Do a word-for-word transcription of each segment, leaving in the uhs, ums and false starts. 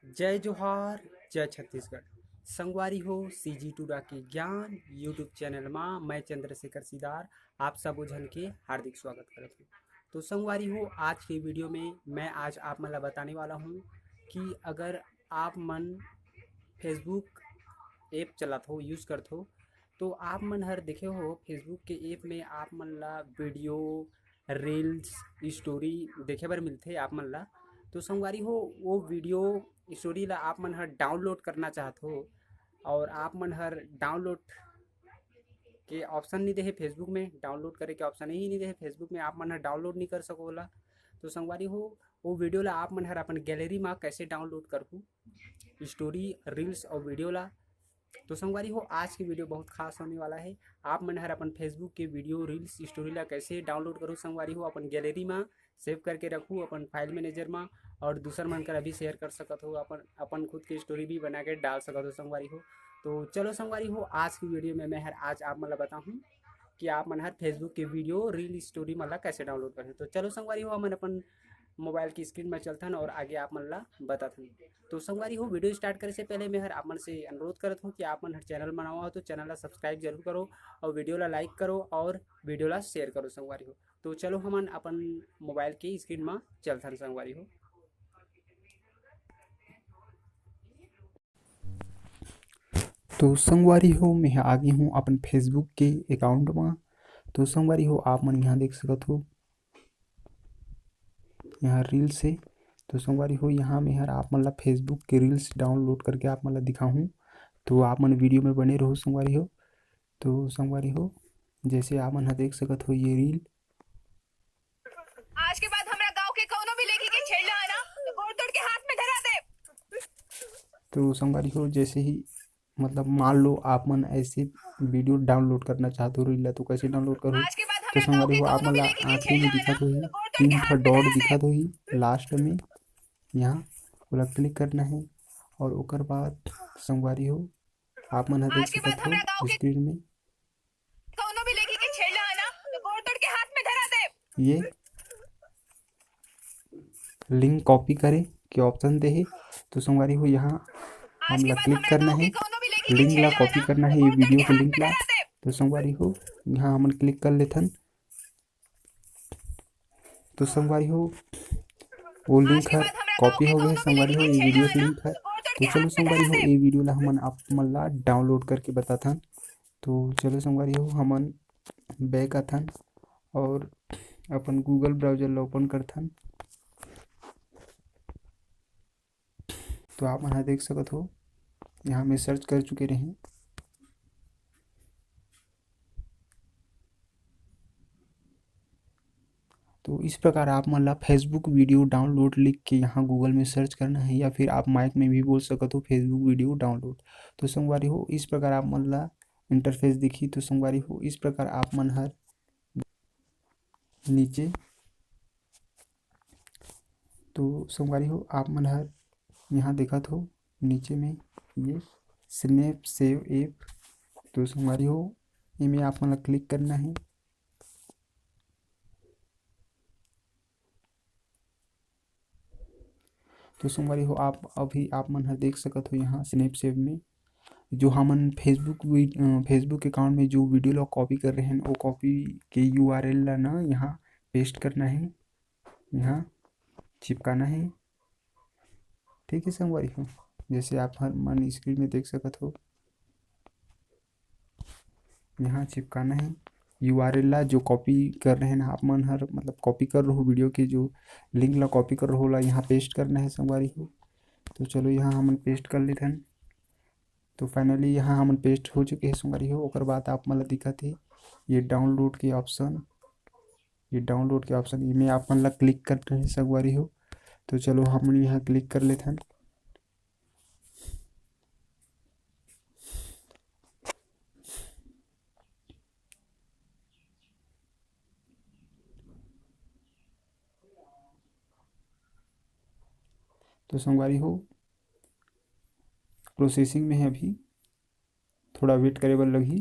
जय जोहार, जय छत्तीसगढ़। संगवारी हो, सीजी टूरा के ज्ञान YouTube चैनल मा मैं चंद्रशेखर सिदार आप सबो झन के हार्दिक स्वागत करत हूँ। तो संगवारी हो, आज के वीडियो में मैं आज आप मन ला बताने वाला हूँ कि अगर आप मन Facebook ऐप चलात हो, यूज़ करत हो, तो आप मन हर देखे हो Facebook के ऐप में आप मन ला वीडियो, रील्स, स्टोरी देखे बर मिलथे आप मन ला। तो संगवारी हो, वो वीडियो, स्टोरी ला आप मन हर डाउनलोड करना चाहत हो और आप मन हर डाउनलोड के ऑप्शन नहीं देहे Facebook में, डाउनलोड करे के ऑप्शन ही नहीं देहे Facebook में, आप मन हर डाउनलोड नहीं कर सको ओला। तो संगवारी हो, वो वीडियो ला आप मन हर अपन गैलरी मा कैसे डाउनलोड करहू, स्टोरी, रील्स और वीडियो ला। तो संगवारी हो, आज की वीडियो बहुत खास होने वाला है। आप मन हर अपन Facebook के वीडियो, रील्स, स्टोरी ला कैसे डाउनलोड करू संगवारी हो, अपन गैलरी मा सेव करके रखू, अपन फाइल मैनेजर मा, और दूसर मन करा भी शेयर कर सकत हो, अपन, अपन खुद के स्टोरी भी बना के डाल सकत हो संगवारी हो। तो चलो संगवारी हो, आज की वीडियो में मैं हर आज आप मन ला बताहूँ कि आप मन हर Facebook के वीडियो, रील, स्टोरी मन ला कैसे डाउनलोड करहू। तो चलो संगवारी हो, हमन अपन मोबाइल की स्क्रीन में चलथन और आगे आप मन ला बताथन। तो संगवारी हो, वीडियो स्टार्ट करे से पहले मैं हर आप मन से अनुरोध करत हूँ कि आप मन हर चैनल मा नवा हो तो चैनल ला सब्सक्राइब जरूर करो और वीडियो ला लाइक करो और वीडियो ला शेयर करो संगवारी हो। तो चलो हमन अपन मोबाइल के स्क्रीन मा चलथन संगवारी हो। तो संगवारी हो, मैं आ गे हूँ अपन Facebook के अकाउंट मा। तो संगवारी हो, आप मन यहाँ देख सकत हो, यहाँ रील्स हे। तो संगवारी हो, यहाँ मैं हर आप मन ला Facebook के रील्स डाउनलोड करके आप मन ला दिखाहूँ। तो आप मन वीडियो में बने रहो संगवारी हो। तो संगवारी हो, जैसे आप मन ह देख सकत हो, ये रील आज के बाद हमरा गांव के कौनो भी लेकी के छेड़ना है ना, तो गोड़ तोड़ के हाथ में धरा दे। तो संगवारी हो, जैसे ही, मतलब, मान लो आप मन ऐसे वीडियो डाउनलोड करना चाहते हो, रील ला, तो कैसे डाउनलोड करो? आज के बाद तो हमरा गांव संगवारी के हो, आप कौनो मन भी ला लेकी के आखिरी में छेड़ना है दिखत ना, होही, तो गोड़ तोड़ तीन के ठो हाथ में डॉट धरा दे। दिखत होही लास्ट में, यहाँ ओला क्लिक करना है और ओकर बाद संगवारी हो, आप मन ह देख आज के बाद सकत हो हमरा गांव के स्क्रीन में कौनो भी लेकी के छेड़ना है ना, तो गोड़ तोड़ के हाथ में धरा दे। ये लिंक कॉपी करे के ऑप्शन दे हे। तो संगवारी हो, यहाँ आज के हमला बाद क्लिक हमरा करना गांव है, के कौनो भी लेकी के लिंक ला छेड़ना है कॉपी ना, करना है, ये गोड़ तोड़ वीडियो के के हाथ लिंक में ला। धरा दे। तो संगवारी हो, यहाँ हमन क्लिक कर लेथन। तो संगवारी हो, वो आज लिंक के हर बाद हमरा गांव कॉपी के हो गए कौनो भी संगवारी लेकी हो, के ये छेड़ना वीडियो है के ना, लिंक हर। तो गोड़ तोड़ तो के चलो हाथ में संगवारी धरा हो, दे। ये वीडियो ला हमन आप मन ला डाउनलोड करके बताथन। तो चलो संगवारी हो, हमन बैक आथन और अपन Google ब्राउजर ला ओपन करथन। तो आप मन ह देख सकत हो, यहाँ मैं सर्च कर चुके रहें। तो इस प्रकार आप मन ला Facebook वीडियो डाउनलोड लिख के यहाँ Google में सर्च करना है, या फिर आप माइक में भी बोल सकत हो, Facebook वीडियो डाउनलोड। तो संगवारी हो, इस प्रकार आप मन ला इंटरफेस दिखी। तो संगवारी हो, इस प्रकार आप मन हर नीचे, तो संगवारी हो, आप मन हर यहाँ देखत हो नीचे में ये स्नैप सेव ऐप। तो संगवारी हो, एमे आप मन ला क्लिक करना है। तो संगवारी हो, आप अभी आप मन ह देख सकत हो, यहाँ स्नैप सेव में जो हमन Facebook वी-, अ, Facebook अकाउंट में जो वीडियो ला कॉपी कर रहे हैं, वो कॉपी के यू आर एल ला ना यहाँ पेस्ट करना है, यहाँ चिपकाना है। ठीक है संगवारी हो, जैसे आप हर मन स्क्रीन में देख सकत हो, यहाँ चिपकाना है यू आर एल ला, जो कॉपी कर रहे हैं आप मन हर, मतलब कॉपी कर रहो वीडियो के जो लिंक ला कॉपी कर रहो ला यहाँ पेस्ट करना है संगवारी हो। तो चलो यहाँ हमन पेस्ट कर लेथन। तो फाइनली यहाँ हमन पेस्ट हो चुके हैं संगवारी हो। ओकर बाद आप मन ला दिखत है ये डाउनलोड के ऑप्शन, ये डाउनलोड के ऑप्शन, एमे आप मन ला क्लिक कर रहे हैं संगवारी हो। तो चलो हमन यहाँ क्लिक कर लेथन। तो संगवारी हो, प्रोसेसिंग में है अभी, थोड़ा वेट करे बर लगही।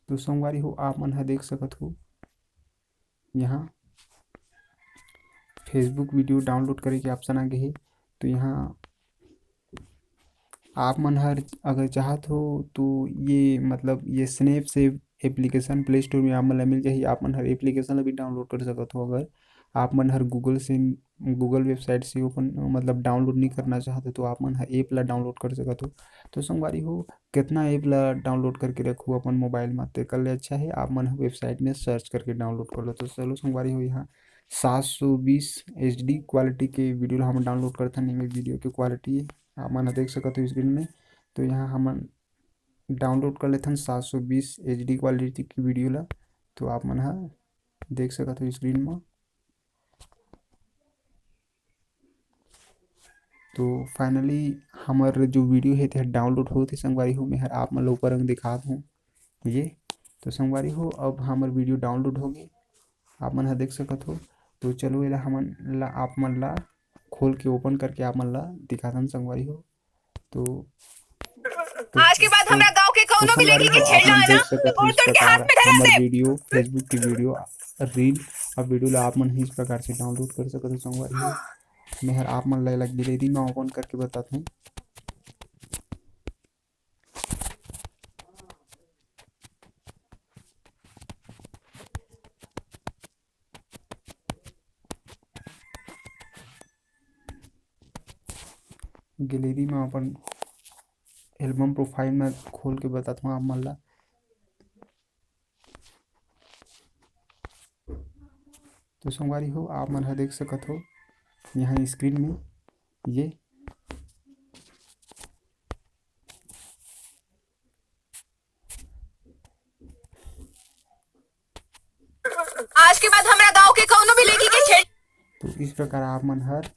तो संगवारी हो, आप मन ह देख सकत हो, यहाँ Facebook video download करे के option आ गे हे। तो यहाँ आप मन हर अगर चाहत हो तो ये, मतलब, ये Snapsev application Play Store में आप मन ला मिल जाही। आप मन हर application ला भी download कर सकत हो। अगर आप मन हर Google से, Google website से open, मतलब, download नहीं करना चाहत हो, तो आप मन हर app ला download कर सकत हो। तो संगवारी हो, कितना app ला download करके रखो अपन मोबाइल में, तेकर ले अच्छा है आप मन ह website में search करके download कर लो। तो चलो संगवारी हो, यहाँ सात सौ बीस HD quality के video ला हम download करथन। एमे video के quality आप मन ह देख सकत हो screen में। तो यहाँ हमन download कर लेथन सात सौ बीस HD quality के video ला। तो आप मन ह देख सकत हो screen में। तो finally हमर जो video हे, ते ह download होत हे संगवारी हो। मैं हर आप मन ल ऊपर में दिखात हूँ ये। तो संगवारी हो, अब हमर video download हो गे, आप मन ह देख सकत हो। तो चलो, एला हमन ला, आप मन ला खोल के open करके आप मन ला दिखाथन संगवारी हो। तो, तो आज के बाद तो, हमरा गांव के तो कौनो भी संगवारी लड़की के हो, आप छेड़ना मन है देख ना, सकत हो, तो इस उनके प्रकार हाथ में धरा हमर दे। Video, Facebook की video, reel, अब video ला आप मन ही इस प्रकार से download कर सकत हो संगवारी हो। मैं हर आप मन ला एला gallery में open करके बताथूं। Gallery में अपन album profile में खोल के बताथूं आप मन ला। तो संगवारी हो, आप मन ह देख सकत हो यहाँ screen में ये आज के बाद हमरा गांव के कौनो भी लड़की के छेड़। तो इस प्रकार आप मन हर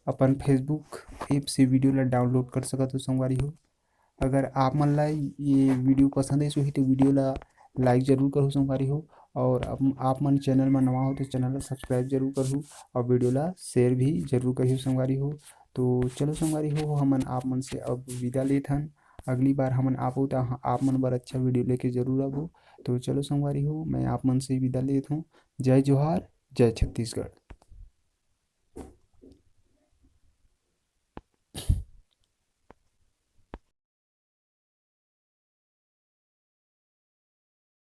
अपन Facebook app से video ला download कर सकत हो संगवारी हो। अगर आप मन ला ये video पसंद आइस होही तो video ला like जरूर करहु संगवारी हो, और आप, आप मन channel में नवा हो तो channel ला subscribe जरूर करहु और video ला share भी जरूर करहु संगवारी हो। तो चलो संगवारी हो, हमन आप मन से अब विदा लेथन। अगली बार हमन आबो त आप मन बर अच्छा video लेके जरूर आबो। तो चलो संगवारी हो, मैं आप मन से विदा लेत हूँ। जय जोहार, जय छत्तीसगढ़।